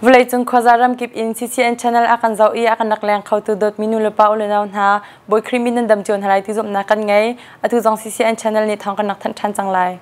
Vawleicung khuaza ramkip in CCN channel a kan zoh i a kan rak leng khotu dawtmi nu le pa u le nau hna, Bawi Khrih min nan dam cio hna lai ti zumhnak kan ngei. Atu zong CCN channel nih thawng kan rak thanh ṭhan cang lai.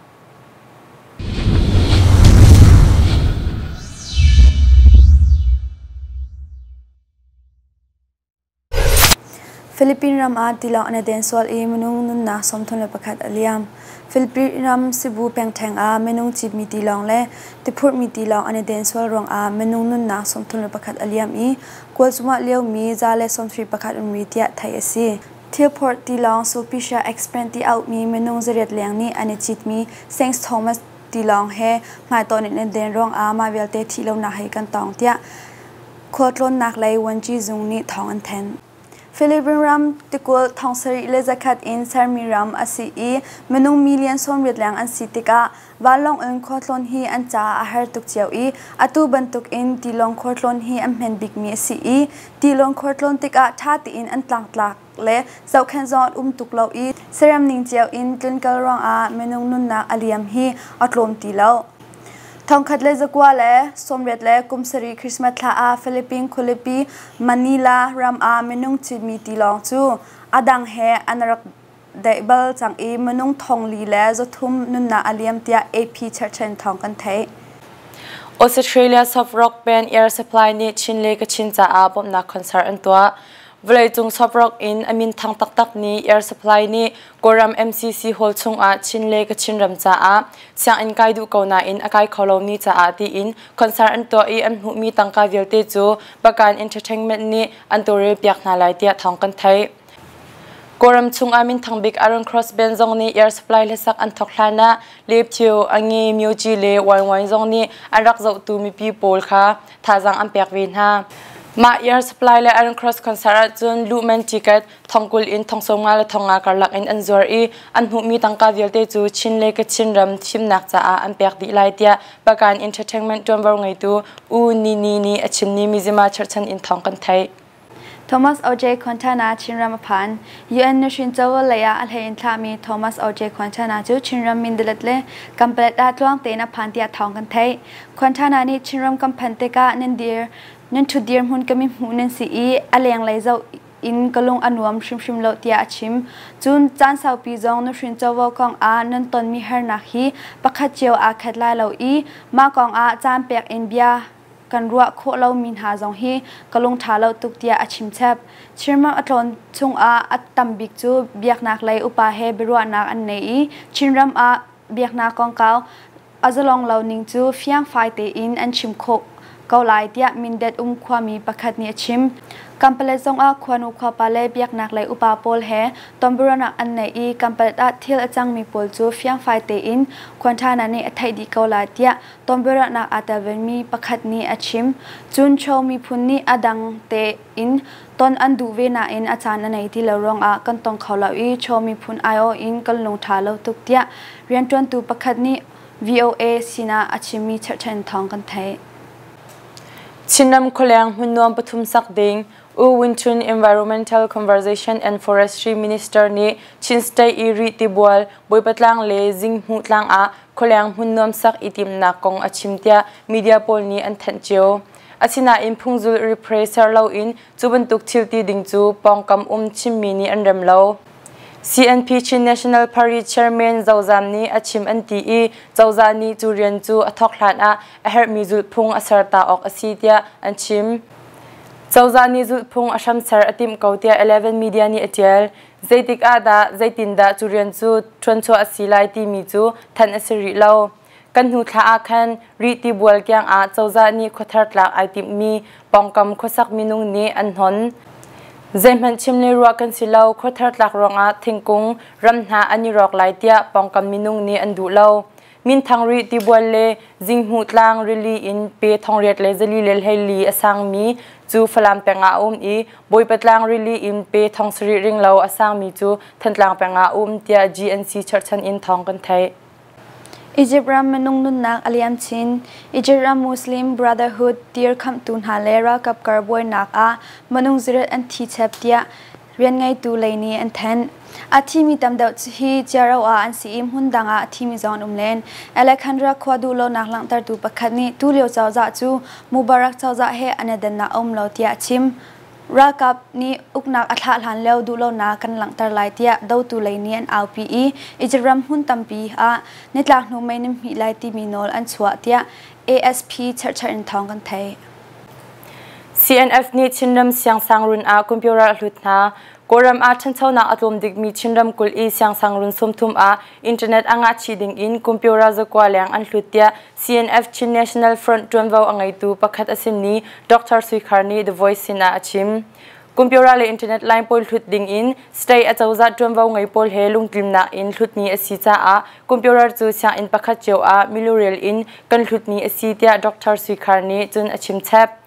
Philippine ram ah tilawng an i den sual i minung nunnak 31 a liam. Philippine ram Cebu pengṭheng ah minung citmi tilawng le tiphurhmi tilawng an i den sual ruangah minung nunnak 31 a liam i kualcung ah liomi 171 um rih tiah theih a si. Thilphorh tilawng Sulpicia Express ti auhmi minung 8 leng nih an i citmi St. Thomas tilawng he hmaitonh in an den ruangah mah vialte thih lonak hi kan tong tiah Khualtlawnnak lei vuanci zung nih thawng an thanh. Philippine ram tikulh 7100 in sermi ram a si i minung million 80 leng an si tikah vanlawng in khualtlawn hi an caah a har tuk cio i atu bantuk in tilawng khualtlawn hi an hman bikmi a si i tilawng khualtlawn tikah ṭha tein an tlangtlak le zohkhenh zong an um tuk lo i serem ning cio in tlunkal ruangah minung nunnak a liam hi a tlawm ti lo. 1987 Christmas thla ah Philippine khualipi Manila ram ah minung citmi tilawng cu a dang he an rak daih bal cang i minung 4300 nunnak a liam tiah AP cherhchan thawng kan theih. Australia soft rock band Air Supply nih Chin le Kachin caah bawmhnak concert an tuah. Vawleicung soft rock in a min thang taktak ni Air Supply nih Kawlram MCC Hall chungah Chin le Kachin ram caah sianginn kai duh ko nain a kai kho lomi caah tiin concert an tuah i an hmuhmi tangka vialte cu Pakan Entertainment nih an tawlrel piak hna lai tiah thawng kan theih. Kawlram chungah minthang bik Aaron Cross Band zong nih Air Supply hlasak an thawk hlan ah Lep Thio, Ange, Myoji le Wine Wine zong nih an rak zohtu mipi pawl kha thazaang an pek ve hna. Mah Air Supply le Iron Cross concert ahcun luhman ticket 20,000 in 50,000 le 500 karlak in an zuar i an hmuhmi tangka vialte cu Chin le Kachin ram thimnak caah an pek dih lai tiah Pakan Entertainment ṭuanvo ngeitu U Ni Ni nih a chimmi Mizzima cherhchan in thawng kan theih. Thomas O.J. Quintana Chinram a phan. UN nuhrin covo lei ah a hlei in thlahmi Thomas O.J. Quintana cu Chinram Mindalet le Kanpalet ah tluang tein a phan tiah thawng kan theih. Quintana nih Chinram kan phanh tikah nan dir nan ṭhut dirhmun ka mi hmuh nan si i a lenglei zoh in ka lung a nuam hrimhrim lo tiah a chim. Cun caan saupi zong nuhrin covo kong ah nan tonmi harnak hi pakhat cio aa khat lai lo i mah kong ah caan pek in bia kan ruah khawh lomi hna zong hi ka lung ṭha lo tuk tiah a chim chap. Chinram a tlawn chungah a tam bik cu biaknak lei upa he biaruahnak an nei i Chinram ah biaknak kongkau a zalong lo ning cu fiangfai tein an chim khawh ko lai tiah Mindat um khuami pakhat nih a chim. Kampalet zongah khuanu khuapa le biaknak lei upa pawl he tonbiaruahnak an nei i Kampalet ah thil a cangmi pawl cu fiangfai tein Khuanṭhana nih a theih dih ko lai tiah tonbiaruahnak aa tel vemi pakhat nih a chim. Cun Cho miphun nih a dang tein ton an duh ve nain a caan a nei ti lo ruangah kan tong kho lo i Cho miphun aiawh in kan lungṭha lo tuk tiah rianṭuantu pakhat nih VOA sinah a chimmi cherhchan thawng kan theih. Chinram khualeng hmunnuam pathum sak ding U Win Htun Environmental Conservation and Forestry Minister nih Chin State i Rih Tibual, Bawipatlang le Zinghmuh tlang ah khualeng hmunnuam sak i timhnak kong a chim tiah media pawl nih an thanh cio. Asinain phungzul repressor loin cu bantuk thil ti ding cu pawngkam um chimmi nih an rem lo. CNP Chin National Party Chairman Zozam nih a chim an ti i cozah nih cu rian cu a thawk hlan ah a herhmi zulhphung a ser ta awk a si tiah an chim. Cozah nih zulhphung a hram ser a timh ko tiah Eleven Media nih a ṭial. Zeitik ah dah zeitindah cu rian cu ṭuanchuah a si lai timi cu thanh a si rih lo. Kan hnu thla ah khan Rih tibual kiang ah cozah nih khuathar tlak ai timhmi pawngkam khuasak minung nih an hnon. Zeihmanh chim le ruah kan si lo, khuathar tlak ruangah thingkung ram hna an i rawk lai tiah pawngkam minung nih an duh lo. Minthang Rih tibual le Zinghmuh tlang rili in pe 800 le 4 le 14 a sangmi cu Falam peng ah a um i Bawipa tlang rili in pe 7,000 ringlo a sangmi cu Thantlang peng ah a um tiah GNC cherhchan in thawng kan theih. Egypt ram minung nunnak a liam chin. Egypt ram Muslim Brotherhood dirkhamhtu hna le ralkap kar buainak ah minung zirat an thi chep tiah Rianngeitu lei nih an thanh. A thimi tam deuh hi Ciaro ah an si i hmun dang ah a thimi zong an um len. Alexandria khua duhlonak langhtertu pakhat nih tulio cozah cu Mubarak cozah he an i dannak a um lo tiah a chim. Ralkap nih uknak a thlah hlan lio duhlonak kan langhter lai tiah dotu lei nih an aupi i Egypt ram hmun tampi ah nitlak hnu mei nan hmih lai timi nawl an chuah tiah ASP cherhchan in thawng kan theih. CNF nih Chinram siangsangrun ah computer a hlut hna. Kawlram ah ṭhanchonak a tlawm bikmi Chin ramkulh i siangsangrun 30 ah internet a ngah chih ding in computer zakua leng an hlut tiah CNF Chin National Front ṭuanvo a ngeitu pakhat a simi Dr. Sui Khar nih The Voice sinah a chim. Computer le internet line pawl hlut ding in state acozah ṭuanvo ngei pawl he lungtlinnak in hlutmi a si caah computer cu sianginn pakhat cio ah milurel in kan hlutmi a si tiah Dr. Sui Khar nih cun a chim chap.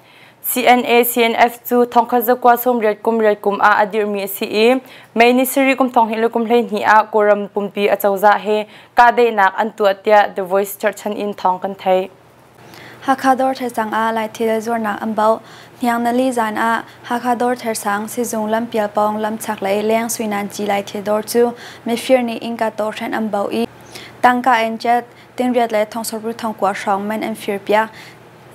CNA CNF cu thongkhat zakua 80 kum riat kum ah a dirhmi a si i May ni sarih kum thong hnih le kum 12 ah Kawlram pumpi acozah he kahdaihnak an tuah tiah The Voice cherhchan in thawng kan theih. Hakha Dawrthar sang ah Laithil zuarnak an bauh. Hniang nali zan ah Hakha Dawrthar sang sizung lampial pawng lamchak lei leng suinan ci Laithil dawr cu mifir nih innka tawhranh an bauh i tangka in jet 600 le 60,000 hrawng man an firpiak.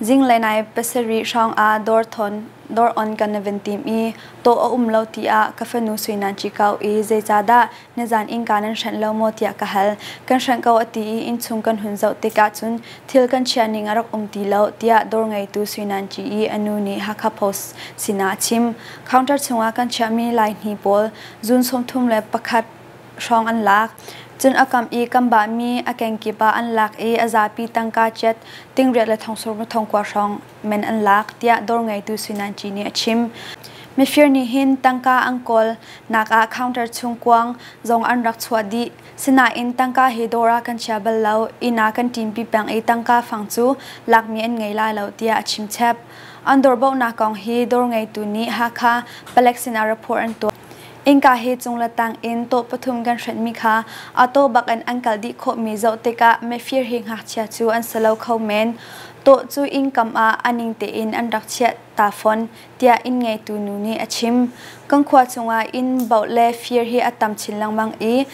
Zinglei nai 7 hrawng ah dawr thawn dawr on kan i van tim i tawh a um lo tiah ka fanu Suinan ci kau i zeicahdah nizan innka nan hrenh lo maw tiah ka hal. Kan hrenh ko a ti i innchung kan hun zoh tikah cun thil kan chiah ning a rak um ti lo tiah dawr ngeitu Suinan ci i a nu nih Hakha Post sinah a chim. Counter chungah kan chiahmi Laihni pawl zun 31 hrawng an lak. Cun a kam i kan bahmi a kengkip ah an lak i a zapi tangka chiat 600 le 60,000 hrawng men an lak tiah dawr ngeitu Suinan Ci nih a chim. Mifir nih hin tangka an kawl nak ah counter chung kuang zong an rak chuah dih. Sinain tangka hi dawr ah kan chia bal lo, inn ah kan ṭinpi peng i tangka fang cu lakmi an ngei lai lo tiah a chim chap. An dawr bauhnak kong hi dawr ngeitu nih Hakha palek sinah report an tuah. Innka hi cung le tang in tawh pathum kan hrenhmi kha a taw bak in an kal dih khawhmi zoh tikah mifir hi ngakchia cu an si lo kho men. Tawh cu inn kam ah a ning tein an rak chiah ta fawn, tiah inn ngeitu nu nih a chim. Kan khua chungah inn bauh le fir hi a tam chin lengmang i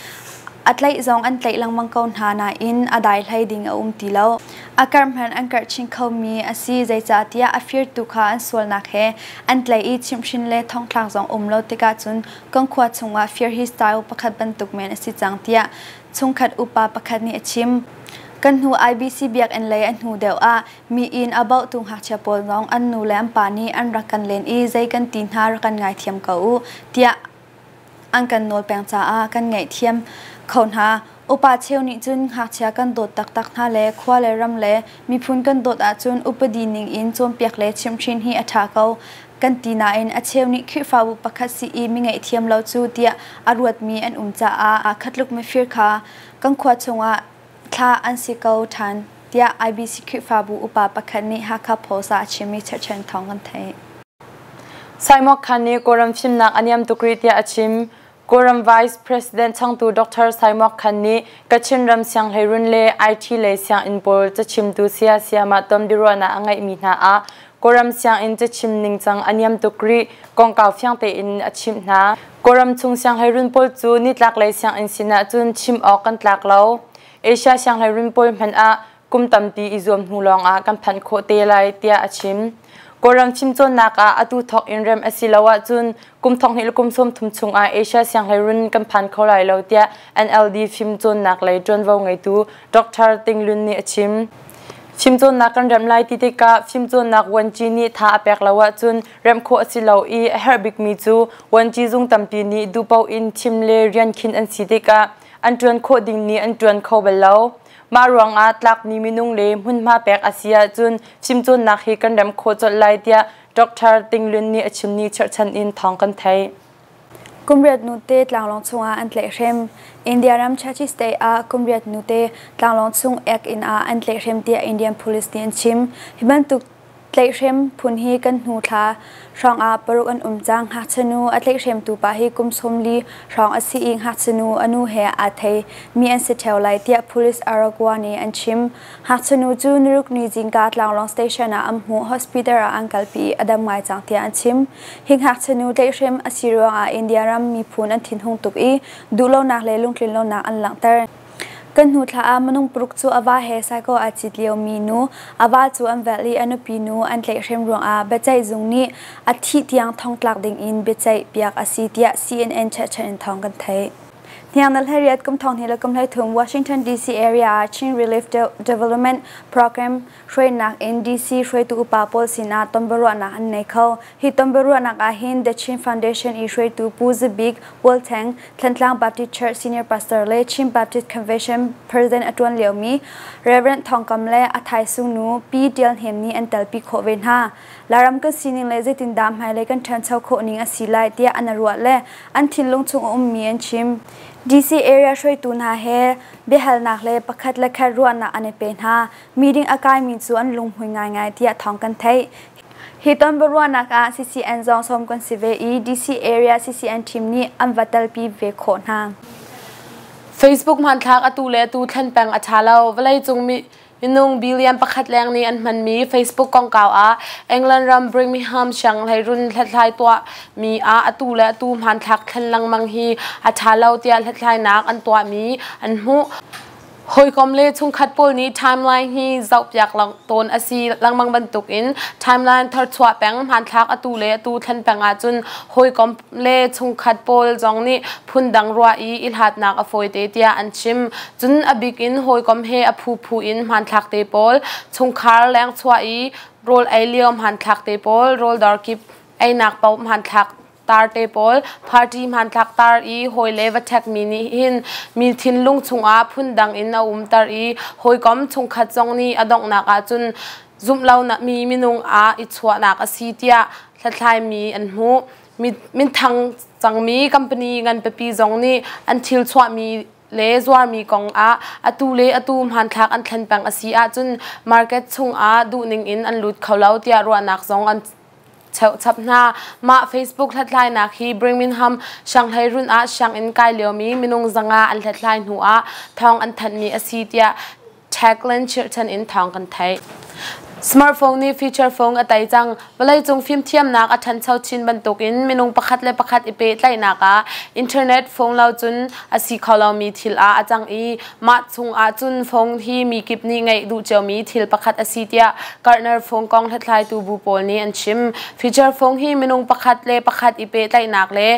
a tlaih zong an tlaih lengmang ko hna nain a dai hlei ding a um ti lo. A karh hmanh an karh chin khomi a si, zeicahtiah a firtu kha an sualnak he an tlaih i chimhhrin le thongthlak zong um lo tikah cun kan khua chungah fir hi style pakhat bantuk men a si cang tiah chungkhat upa pakhat nih a chim. Kan hnu IBC biakinn lei a hnu deuh ah mi inn a bauhtu ngakchia pawl zong an nu le an pa nih an rak kan len i zei kan ti hna rak kan ngaithiam ko u tiah an kan nawl peng caah kan ngaihthiam kho hna. Upa cheu nih cun ngakchia kan dawt taktak hna le khua le ram le miphun kan dawt ahcun upadi ning in cawnpiak le chimhhrin hi a ṭha ko kan ti nain a cheu nih Khrihfabu pakhat si i mi ngaihthiam lo cu tiah a ruatmi an um caah aa khatluk mifir kha kan khua chungah thlah an si ko ṭhan tiah IBC Khrihfabu upa pakhat nih Hakha Post ah a chimmi cherhchan thawng kan theih. Saimok Khan nih Kawlram fimnak a niam tuk rih tiah a chim. Kawlram Vice President changtu Dr. Saimok Khan nih Kachin ram sianghleirun le IT lei sianginn pawl cachimtu saya sayamah ton biaruahnak a ngeihmi hna ah Kawlram sianginn cachim ningcang a niam tuk rih kongkau fiang tein a chimh hna. Kawlram chung sianghleirun pawl cu nitlaklei sianginn sinah cun chim awk kan tlak lo. Asia sianghleirun pawl hmanh ah kum tampi i zuam hnu lawngah kan phanh khawh te lai tiah a chim. Kawlram chimcawnnak ah atu thawk in rem a si lo ahcun kum 20 le kum 30 chungah Asia sianghleirun kan phan kho lai lo tiah NLD fimcawnnak lei ṭuanvo ngeitu Dr. Ting Lun nih a chim. Fimcawnnak kan remh lai ti tikah fimcawnnak vuanci nih tha a pek lo ahcun remh khawh a si lo i a herh bikmi cu vuanci zung tampi nih duhpaoh in thim le rian khinh an si tikah an ṭuan khawh ding nih an ṭuan kho bal lo. Mah ruangah tlakmi minung le hmunhma pek a si ahcun fimcawnnak hi kan rem khawh colh lai tiah Dr. Ting Lun nih a chimmi cherhchan in thawng kan theih. Kumriat nute tlanglawng chungah an tlaihhrem. India ram Churchy State ah kumriat nute tlanglawng chung ek inn ah an tlaihhrem tiah Indian police nih an chim. Hi bantuk Tlaihhrem phun hi kan hnu thla hrawng ah paruk an um cang. Ngakchia nu a tlaihhremtu pa hi kum 40 hrawng a si i ngakchia nu a nu he aa thei mi an si ṭheo lai tiah Police Aragua nih an chim. Ngakchia nu cu nirukni zingka tlanglawng station ah an hmuh. Hospital ah an kalpi i a dam ngai cang tiah an chim. Hi ngakchia nu tlaihhrem a si ruangah India ram miphun an thinhung tuk i duhlonak le lungtlinlonak an langhter. Kan hnu thla ah minung paruk cu a va he cycle aa cit liomi nu a va cu an velh i a nupi nu an tlaihhrem ruangah biaceih zung nih a thih tiang thongtlak dingin biaceih piak a si tiah CNN cherhchan in thawng kan theih. Hniang na hlariat kum thong hnih le kum 13 Washington DC area ah Chin Relief Development Program hruainak in DC hruaitu upa pawl sinah tonbiaruahnak an nei kho. Hi tonbiaruahnak ah hin The Chin Foundation i hruaitu Pu Zabik Waltheng, Thantlang Baptist Church Senior Pastor le Chin Baptist Convention President a ṭuan liomi Reverend Thawng Kam le a thaisung nu Pi Tial Hnem nih an telpi khawh ve hna. Lairam kan sining le zeitindah hmailei kan ṭhancho khawh ning a si lai tiah an ruah le an thinlung chung a ummi an chim. DC area hruaitu hna he biahalnak le pakhat le khat ruahnak an i pe hna. Meeting a kaimi cu an lunghmui ngaingai tiah thawng kan theih. Hi tonbiaruahnak ah CCN zong sawm kan si ve i DC area CCN team nih an va telpi ve khawh hna. Facebook hmanthlak atu le atu thlen peng a ṭha lo. Vawleicung minung billion pakhat leng nih an hmanmi Facebook kongkau ah England ram Birmingham sianghleirun hlathlai tuahmi ah atu le atu hmanthlak thlen lengmang hi a ṭha lo tiah hlathlainak an tuahmi an hmuh. Hawikom le chungkhat pawl nih timeline hi zohpiak tawn a si lengmang bantukin timeline tharchuah peng hmanthlak atu le atu thlen peng ahcun hawikom le chungkhat pawl zong nih phundang ruah i i hlatnak a fawite tiah an chim. Cun a bik in hawikom he a phuphu in hmanthlak te pawl, chungkhar lengchuah i rawl ei lio hmanthlak te pawl, rawldawr kip einak paoh hmanthlak tar te pawl party hmanthlak tar i hawi le va ṭhekmi nih hin mi thinlung chungah phundang in a umter i hawikom chungkhat zong nih a donghnak ahcun zumh lo mi minung ah i chuahnak a si tiah hlathlaimi an hmuh. Minthang cangmi company ngan pipi zong nih an thil chuahmi le zuarmi kong ah atu le atu hmanthlak an thlen peng a si ahcun market chungah duhning in an lut kho lo tiah ruahnak zong an cheuchap hna. Mah Facebook hlathlainak hi Birmingham Sianghleirun ah sianginn kai liomi minung 500 an hlathlai hnu ah thawng an thanhmi a si tiah Tagline chirhchan in thawng kan theih. Smartphone nih feature phone a tei cang. Vawleicung fimthiamnak a ṭhancho chin bantukin minung pakhat le pakhat i pehtlaihnak ah internet phone lo cun a si kho lomi thil ah a cang i mah chung ahcun phone hi mi kip nih ngeih duh ciomi thil pakhat a si tiah Gartner phone kong hlathlaitu bu pawl nih an chim. Feature phone hi minung pakhat le pakhat i pehtlaihnak le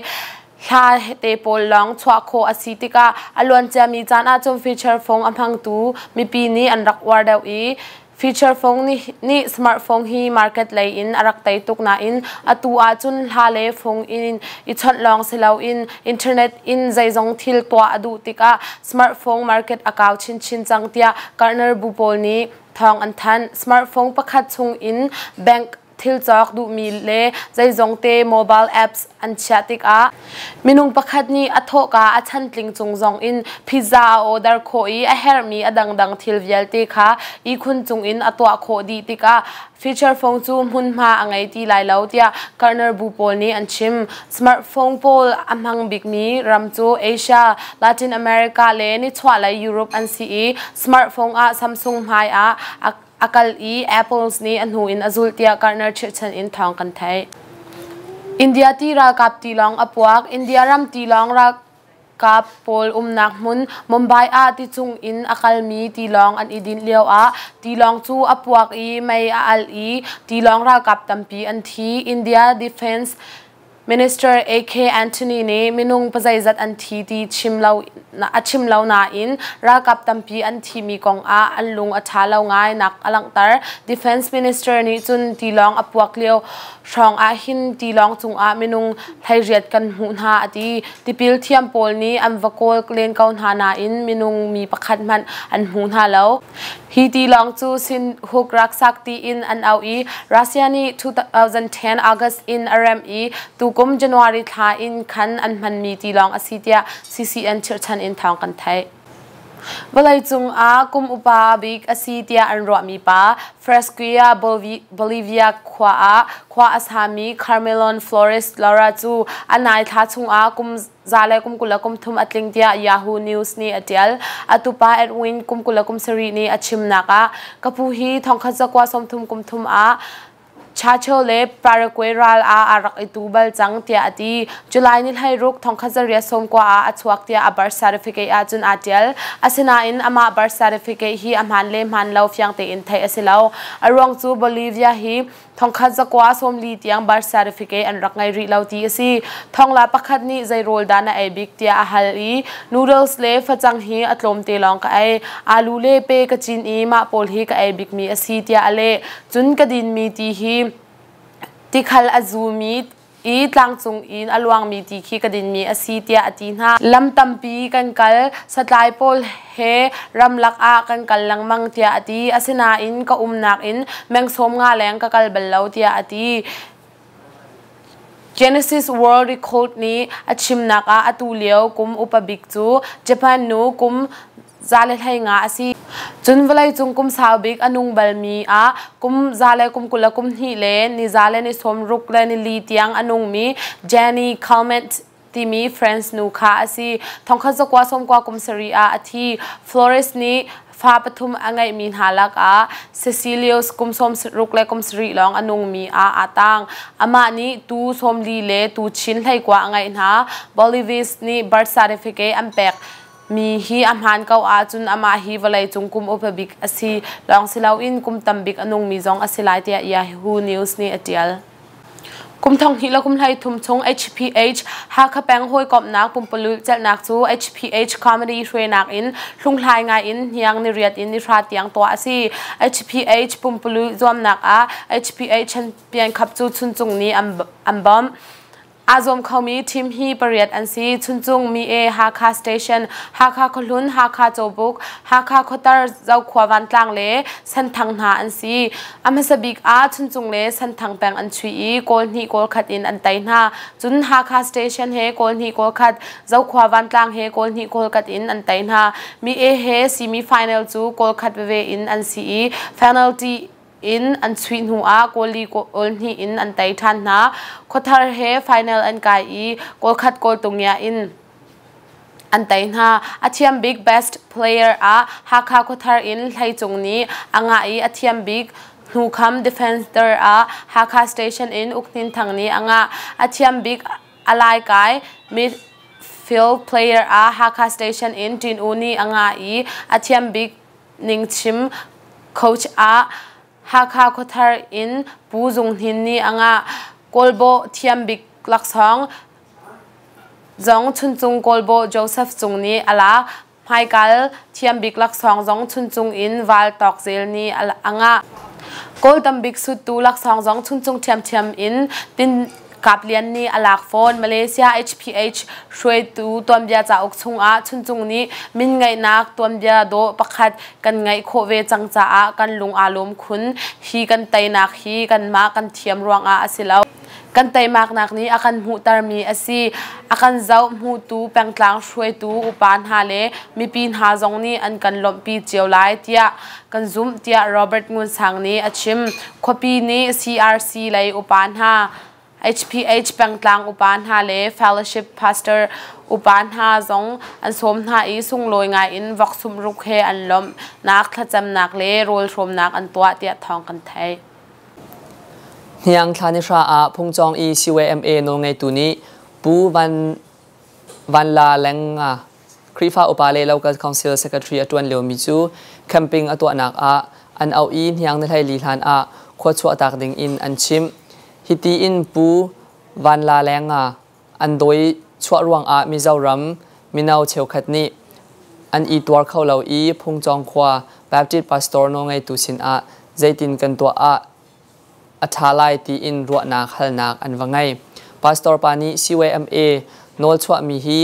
hla te pawl lawng chuah khawh a si tikah a luanciami caan ahcun feature phone a hmangtu mipi nih an rak uar deuh i feature phone nih smartphone hi market lei in a rak tei tuk nain atu ahcun hla le phone in i chawnh lawng si loin internet in zeizong thil tuah a duh tikah smartphone market a kau chinchin cang tiah Gartner bu pawl nih thawng an thanh. Smartphone pakhat chung in bank thil cawk duhmi le zeizong te mobile apps an chiah tikah minung pakhat nih a thawhka a chantling cung zong in pizza a order khawh i a herhmi a dangdang thil vialte kha ihkhun cung in a tuah khawh dih tikah feature phone cu hmunhma a ngei ti lai lo tiah Gartner bu pawl nih an chim. Smartphone pawl a hmang bikmi ram cu Asia, Latin America le nichuahlei Europe an si i smartphone ah Samsung hmai ah a kal i Apples nih a hnu in a zulh tiah Gartner chirhchan in thawng kan theih. India ti ralkap tilawng a puak. India ram tilawng ralkap pawl umnak hmun Mumbai ah ticung in a kalmi tilawng an i dinh lioah tilawng cu a puak i mei a alh i tilawng ralkap tampi an thi. India Defense Minister A.K. Antony nih minung pazeizat an thi ti chim lo a chim lo nain ralkap tampi an thimi kong ah an lung a ṭha lo ngai nak a langhter. Defense Minister nih cun tilawng a puak lio hrawng ah hin tilawng cungah minung 18 kan hmuh hna a ti. Tipil thiam pawl nih an va kawl len ko hna nain minung mi pakhat hmanh an hmu hna lo. Hi tilawng cu Sinhuk Raksak tiin an auh i Russia nih 2010 August in a remh i tukum January thla in khan an hmanmi tilawng a si tiah CCN chirhchan in thawng kan theih. Vawleicung ah kum upa bik a si tiah an ruahmi pa Fresquia, Bolivia khua ah khua a sami Carmelon Flores Lara cu a nai thla chungah kum 123 a tling tiah Yahoo News nih a ṭial. A tupa Edwin kum 27 nih a chimnak ah ka pu hi 1933 ah Chacho le Paraguay ral ah a rak i tu bal cang tiah a ti. July ni 16 1990 ah a chuak tiah a birth certificate ahcun aa ṭial. Asinain amah birth certificate hi a hmaan le hmaan lo fiang tein theih a si lo. A ruang cu Bolivia hi 1940 tiang birth certificate an rak ngei rih lo ti a si. Thongla pakhat nih zei rawl dah na ei bik tiah a hal i noodles le facang hi a tlawmte lawng ka ei. Alu le pe ka cin i mah pawl hi ka ei bikmi a si tiah a leh. Cun ka dinmi ti hi tikhal a zumi i tlangcung in a luangmi ti khi ka dinmi a si tiah a ti hna. Lam tampi kan kal, satlai pawl he ramlak ah kan kal lengmang tiah a ti. Asinain ka umnak in meng 50 leng ka kal bal lo tiah a ti. Genesis World Record nih a chimnak ah atu lio kum upa bik cu Japan nu kum 115 a si. Cun vawleicung kum sau bik a nung balmi ah kum 122 le ni 164 tiang a nungmi Jenny Calment timi France nu kha a si. 1990 kum sarih ah a thi. Flores nih fa pathum a ngeihmi hna lakah Cecilius kum 60 le kum sarih lawng a nungmi ah aa tang. Amah nih tu 40 le tu chin 19 a ngeih hna. Bolivis nih birth certificate an pek mi hi a hmaan ko ahcun amah hi vawleicung kum upa bik a si lawng si loin kum tam bik a nungmi zong a si lai tiah Yahoo News nih a ṭial. Kum 2023 chung HPH Hakha peng hawikomhnak pumpululh celhnak cu HPH comedy hruainak in hlunghlai ngai in hniang ni riat in ni hra tiang tuah a si. HPH pumpululh zuamnak ah HPH champion cup cu Chuncung nih an bawmh. Aa zuam khomi team hi pariat an si. Chuncung, Mi-e, Hakha Station, Hakha Khuahlun, Hakha Cawbuk, Hakha Khuatar, Zokhua Vantlang le Senthang hna an si. A hmasa bik ah Chuncung le Senthang peng an chuih i goal hnih goal khat in an tei hna. Cun Hakha Station he goal hnih goal khat, Zokhua Vantlang he goal hnih goal khat in an tei hna. Mi-e he semi final cu goal khat veve in an si i penalty in an chuih hnu ah goal goal hnih in an tei ṭhan hna. Khuathar he final an kai i goal khat goal tungia in an tei hna. A thiam bik best player ah Hakha Khuathar in Hleicung nih a ngah i a thiam bik hnukham defender ah Hakha Station in Uk Hnin Thang nih a ngah. A thiam bik alai kai midfield player ah Hakha Station in Tin U nih a ngah i a thiam bik Ningchim coach ah Hakha Khuathar in Pu Zung Hnin nih a ngah. Kawlbawh thiam bik laksawng zong Chuncung Kawlbawh Joseph Cung nih a lak. Hmaikal thiam bik laksawng zong Chuncung in Val Tawk Zel nih a ngah. Kawl tam bik suttu laksawng zong Chuncung ṭhiamṭhiam in Tin Kap Lian nih a lak fawn. Malaysia HPH hruaitu tuanbia cauk chungah Chuncung nih min ngeihnak tuanbia dawh pakhat kan ngeih khawh ve cang caah kan lung aa lawm khun. Hi kan teinak hi kanmah kan thiam ruangah a si lo. Kan teimaknak nih a kan hmuhtermi a si. A kan zoh hmutu pengtlang hruaitu upa hna le mipi hna zong nih an kan lawmhpi cio lai tiah kan zumh tiah Robert Ngun Sang nih a chim. Khuapi nih CRC lei upa hna HPH pengtlang upa hna le fellowship pastor upa hna zong an sawm hna i sunglawi ngai in vok sumruk he an lawmhnak thlacamnak le rawl hrawmnak an tuah tiah thawng kan theih. Hniang thla ni hra ah phungcawng i CYMA nawlngeitu nih Pu Van Van La Leng Khrihfa upa le local council secretary a ṭuan liomi cu camping a tuahnak ah an auh i hniang ni 14 hlan ah khua chuahtak ding in an chimh. Hiti in Pu Van La Leng an dawi chuah ruangah Mizoram mino cheukhat nih an i tuar kho lo i Phungcawng khua Baptist pastor nawlngeitu sinah zeitin kan tuah ah a ṭha lai tiin ruahnak halnak an va ngei. Pastor pa nih CYMA nawl chuahmi hi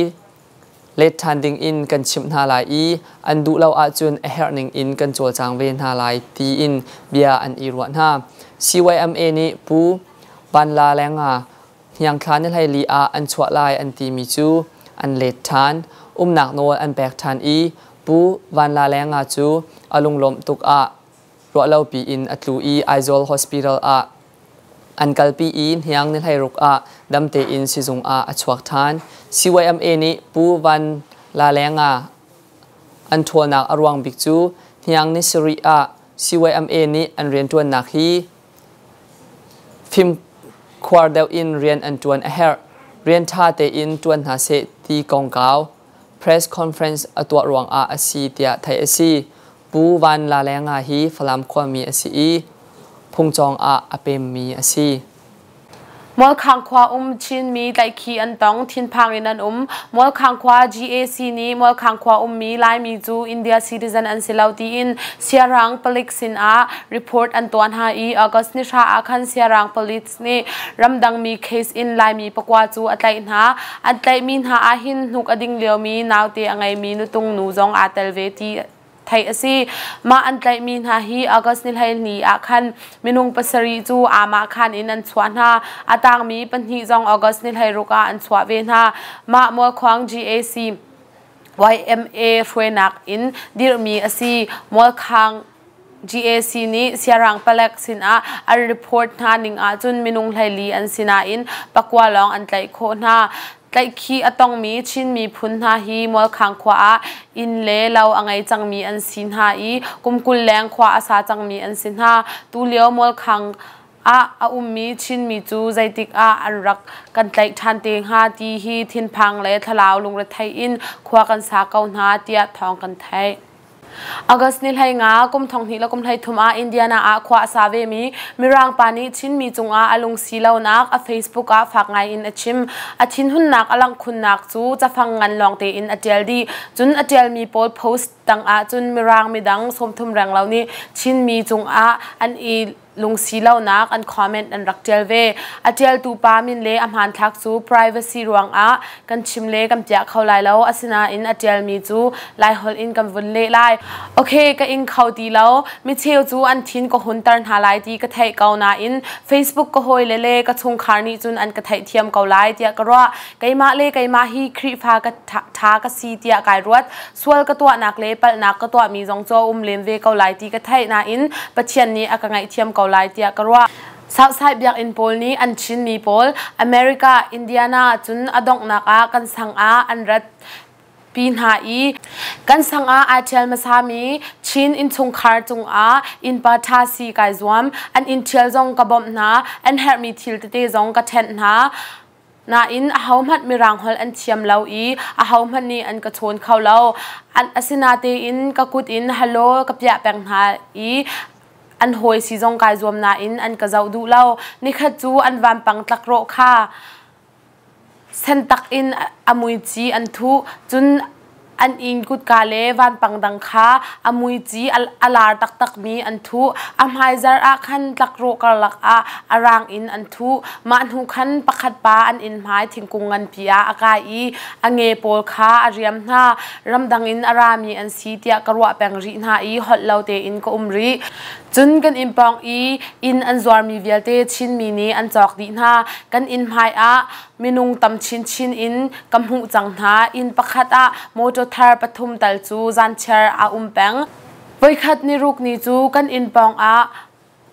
let ṭhan dingin kan chimh hna lai i an duh lo ahcun a herh ningin kan cawlcang ve hna lai tiin bia an i ruah hna. CYMA nih Pu Van La Lenga hniangthla ni 14 ah an chuah lai an timi cu an let ṭhan, umnak nawl an pek ṭhan i Pu Vanlalenga cu a lunglawmh tuk ah ruahlopi in a tlu i Aizawl Hospital ah an kalpi i hniang ni 16 ah dam tein sizung ah a chuak ṭhan. CYMA nih Pu Vanlalenga an ṭhawlnak a ruang bik cu hniang ni sarih ah CYMA nih an rianṭuannak hi fimkhuar deuh in rian an ṭuan a herh. Rian ṭha tein ṭuan hna seh ti kongkau press conference a tuah ruangah a si tiah theih a si. Pu Van Lalenga hi Falam khuami a si i Phungcawng ah a pemmi a si. Mualkhang khua um Chinmi tlaihkhih an tong, thinphang in an um. Mualkhang khua GAC nih Mualkhang khua ummi Laimi cu India citizen an si lo tiin Siarang palik sinah report an tuah hna i August ni hra ah khan Siarang police nih ramdangmi case in Laimi pakua cu a tlaih hna. An tlaihmi hna ahhin hnuk a ding liomi naute a ngeimi nutung nu zong aa tel ve ti theih a si. Mah an tlaihmi hna hi August ni 12 ah khan minung pasarih cu amah khan in an chuah hna. A tangmi pahnih zong August ni 16 ah an chuah ve hna. Mah Mualkhuang GAC YMA hruainak in dirhmi a si. Mualkhang GAC nih Siarang palek sinah an report hna ning ahcun minung 14 an si nain pakua lawng an tlaih khawh hna. Tlaihkhih a tongmi Chin miphun hna hi Mualkhang khua ah inn le lo a ngei cangmi an si hna i kum 20 leng khua a sa cangmi an si hna. Tulio Mualkhang ah a ummi Chinmi cu zeitik ah an rak kan tlaih ṭhan te hnga ti hi thinphang le thlalau lungrethei in khua kan sa ko hna tiah thawng kan theih. August ni 15 kum 2013 ah Indiana ah khua a sa vemi Mirang pa nih Chinmi cungah a lungsi lonak a Facebook ah fak ngai in a chim. A thinhunnak a langh khunnak cu cafang ngan lawng tein a ṭial dih. Cun a ṭialmi pawl post tang ah cun Mirang midang 30 renglo nih Chinmi cungah an i lungsi lonak an comment an rak ṭial ve. A ṭialtu pa min le a hmanthlak cu privacy ruangah kan chim le kan piah kho lai lo. Asinain a ṭialmi cu Laiholh in kan vun leh lai. Okay, ka ing kho ti lo. Micheu cu an thin ka hunter hna lai ti ka theih ko nain Facebook ka hawile le ka chungkhar nih cun an ka theihthiam ko lai tiah ka ruah. Keimah le keimah hi Khrihfa ka ṭha ka si tiah kai ruat. Sual ka tuahnak le palhnak ka tuahmi zong cu a um len ve ko lai ti ka theih nain Pathian nih a ka ngaihthiam ko lai tiah ka ruah. Southside biakinn pawl nih an Chinmi pawl America, Indiana cun a donghnak ah kan sang ah an rat pi hna i kan sang ah ai ṭhial hmasami Chin innchungkhar cungah innpa ṭha si kai zuam. An inn ṭhial zong ka bawmh hna, an herhmi thil tete zong ka ṭhenh hna. Nain ahohmanh Mirang holh an thiam lo i ahohmanh nih an ka chawn kho lo. Asinatein ka kut in hello ka piah peng hna i an hawi si zong kai zuam nain an ka zoh duh lo. Nikhat cu an vampang tlakrawh kha sentak in a muici an thuh. Cun an inn kutka le vanpang dang kha a muici a lar taktakmi an thuh. A hmaizarh ah khan tlakrawh karlak ah a rang in an thuh. Mah hnu khan pakhat pa an inn hmai thingkung nganpi ah a kai i a nge pawl kha a riam hna. Ramdang in a rami an si tiah ka ruah peng rih hna i holh lo tein ka um rih. Cun kan inn pawng i inn an zuarmi vialte Chinmi nih an cawk dih hna. Kan inn hmai ah minung tam chinchin in ka hmuh cang hna. Inn pakhat ah motor thar pathum tal cu zanchiar a um peng. Voikhat niruk ni cu kan inn pawng ah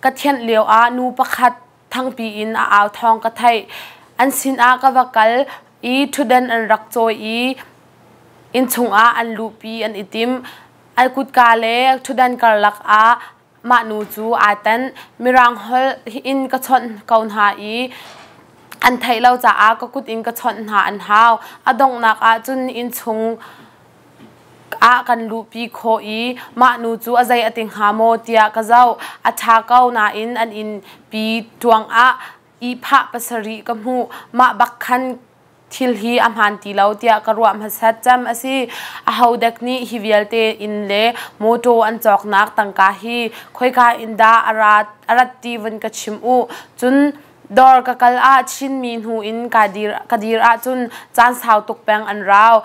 ka thianh lio ah nu pakhat thangpi in a au thawng ka theih. An sinah ka va kal i ṭhutdan an rak cawi i innchung ah an luhpi an i tim. An kutka le ṭhutdan karlak ah mah nu cu aa tenh. Mirang holh in ka chawnh ko hna i an theih lo caah ka kut in ka chawnh hna an hau. A donghnak ah cun innchung ah kan luhpi khawh i mah nu cu a zei a ti hnga maw tiah ka zoh. A ṭha ko nain an innpi ṭuang ah ihphah pasarih ka hmuh. Mah bak khan thil hi a hmaan ti lo tiah ka ruah hmasat cem a si. Ahodek nih hi vialte inn le mawṭaw an cawknak tangka hi khoika in dah a rat ti vun ka chim u. Cun dawr ka kal ah Chinmi hnu in ka dir ahcun caan sau tuk peng an rau.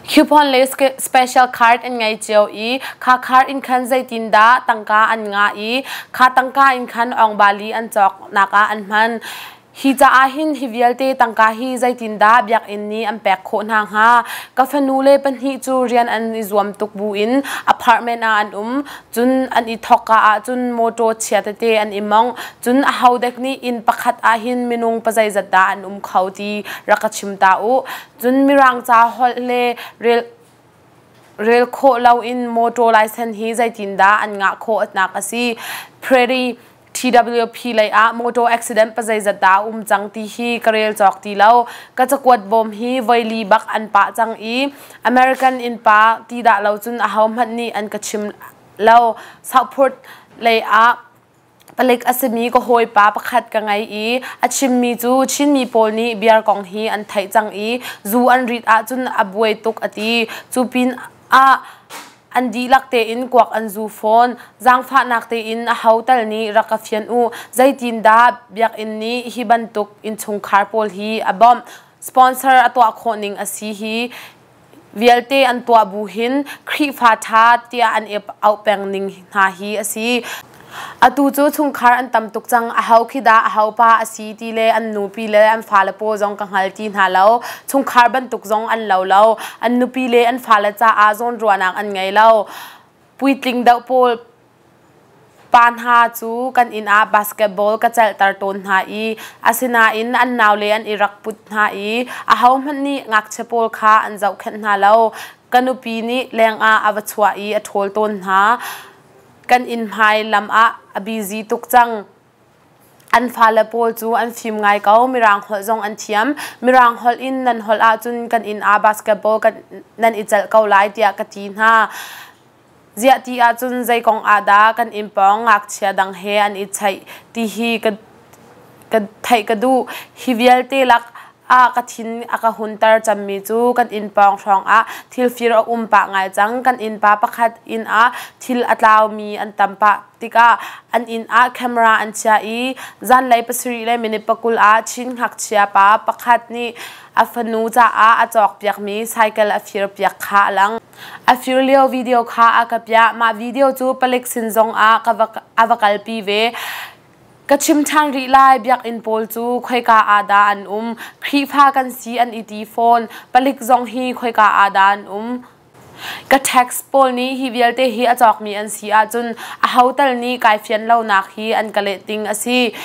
Coupon le special card an ngei cio i kha card in khan zeitindah tangka an ngah i kha tangka in khan awngbali an cawknak ah an hman. Hi caah hin hi vialte tangka hi zeitindah biakinn nih an pek khawh hna hnga? Ka fanu le pahnih cu rian an i zuam tuk buin apartment ah an um. Cun an i thawkka ahcun mawṭaw chia tete an i mongh. Cun ahodek nih inn pakhat ah hin minung pazeizat dah an um kho ti rak ka chim ta u. Cun Mirang ca holh le rel rel khawh loin mawṭaw license hi zeitindah an ngah khawh nak a si. Prairie TWP lei ah motor accident pazeizat dah a um cang ti hi ka rel cawk ti lo. Ka cakuat bawm hi voili bak an pah cang i American innpa ti dah lo cun ahohmanh nih an ka chim lo. Southport lei ah palik a simi ka hawipa pakhat ka ngei i a chimmi cu Chinmi pawl nih beer kong hi an theih cang i zu an rit ahcun a buai tuk a ti. Cu pin ah an dihlak tein kuak an zu fawn. Zaangfahnak tein aho tal nih rak ka fian u. Zeitindah biakinn nih hi bantuk innchungkhar pawl hi a bawmh? Sponsor a tuah khawh ning a si hi vialte an tuah bu hin Khrihfa ṭha tiah an i auh peng ning hna hi a si. Atu cu chungkhar an tam tuk cang. Aho khi dah aho pa a si ti le an nupi le an fale paw zong ka hngal ti hna lo. Chungkhar bantuk zong an lo lo. An nupi le an fale caah zawnruahnak an ngei lo. Puitling deuh pawl pa hna cu kan inn ah basketball ka celhter tawn hna i asinain an naule an i rak put hna i ahohmanh nih ngakchia pawl kha an zohkhenh hna lo. Ka nupi nih lengah a va chuah i a ṭhawl tawn hna. Kan inn hmai lam ah a busy tuk cang. An fale pawl cu an fim ngai ko. Mirang holh zong an thiam. Mirang holh in nan holh ahcun kan inn ah basketball kan nan i celh ko lai tiah ka ti hna. Ziah ti ahcun zei kong ah dah kan inn pawng ngakchia dang he an i chaih ti hi ka ka theih ka duh. Hi vialte lak ah ka thin a ka hunter cammi cu kan inn pawng hrawng ah thil fir a um pah ngai cang. Kan innpa pakhat inn ah thil a tlaumi an tam pah tikah an inn ah camera an chiah i zanlei 7 le minute 20 ah Chin ngakchia pa pakhat nih a fanu caah a cawkpiakmi cycle a firpiak kha a lang. A fir lio video kha a ka piah. Mah video cu palik sin zong ah a va kalpi ve. Ka chim ṭhan rih lai, biakinn pawl cu khoika ah dah an um? Khrihfa kan si an i ti fawn. Palik zong hi khoika ah dah an um? Ka text pawl nih hi vialte hi a cawkmi an si ahcun aho tal nih kai fian lonak hi an ka leh ding a si.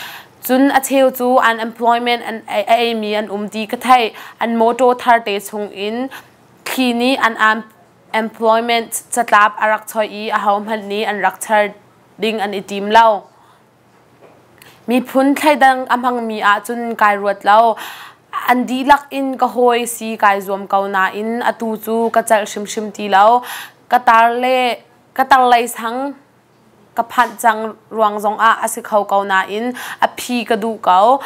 Cun a cheu cu unemployment an a eimi an um ti ka theih. An mawṭaw tharte chungin thli nih an unemployment catlap a rak choi i ahohmanh nih an rak char ding an i tim lo. Miphun thleidang a hmangmi ahcun kai ruat lo. An dihlak in ka hawi si kai zuam ko nain atu cu ka celh hrimhrim ti lo. Ka tar le ka tar lei sang ka phanh cang ruang zongah a si kho ko nain a phi ka duh ko.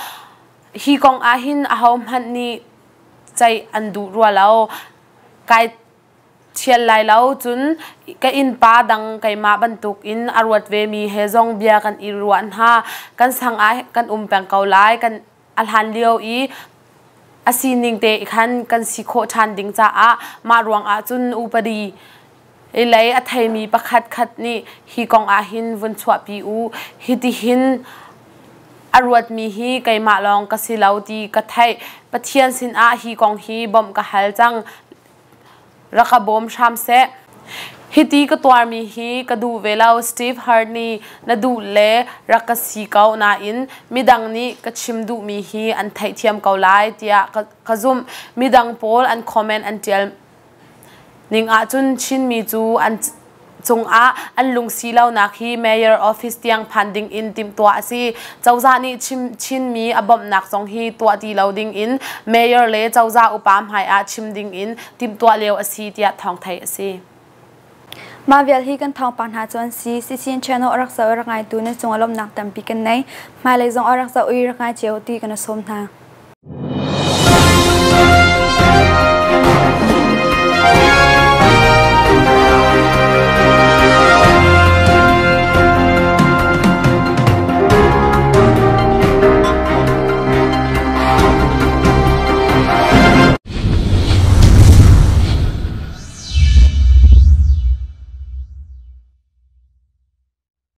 Hi kong ah hin ahohmanh nih ceih an duh rua lo. Kai Thial lai lo cun ka innpa dang keimah bantukin a ruat vemi he zong bia kan i ruah hna. Kan sang ah kan um peng ko lai. Kan a hlan lio i a sining te khan kan si khawh ṭhan ding caah mah ruangah cun upadi lei a theimi pakhat khat nih hi kong ah hin vun chuahpi u. Hitihin a ruatmi hi keimah lawng ka si lo ti ka theih. Pathian sinah hi kong hi bawmh ka hal cang. Rak ka bawm hram seh. Hiti ka tuarmi hi ka duh ve lo. Steve Hart nih na duh le rak ka si ko nain midang nih ka chim duhmi hi an theihthiam ko lai tiah ka zumh. Midang pawl an comment an ṭial ning ahcun Chinmi cu an cungah an lungsi lonak hi mayor office tiang phan ding in timhtuah a si. Cozah nih Chinmi a bawmhnak zong hi tuah ti lo ding in mayor le cozah upa hmai ah chim ding in timhtuah lio a si tiah thawng theih a si. Mah vial hi kan thawngpang hna cu an si. CCN channel a rak zoh i rak ngaitu na cung ah lawmhnak tampi kan nei. Hmailei zong a rak zoh i rak ngai cio ti kan i sawm hna.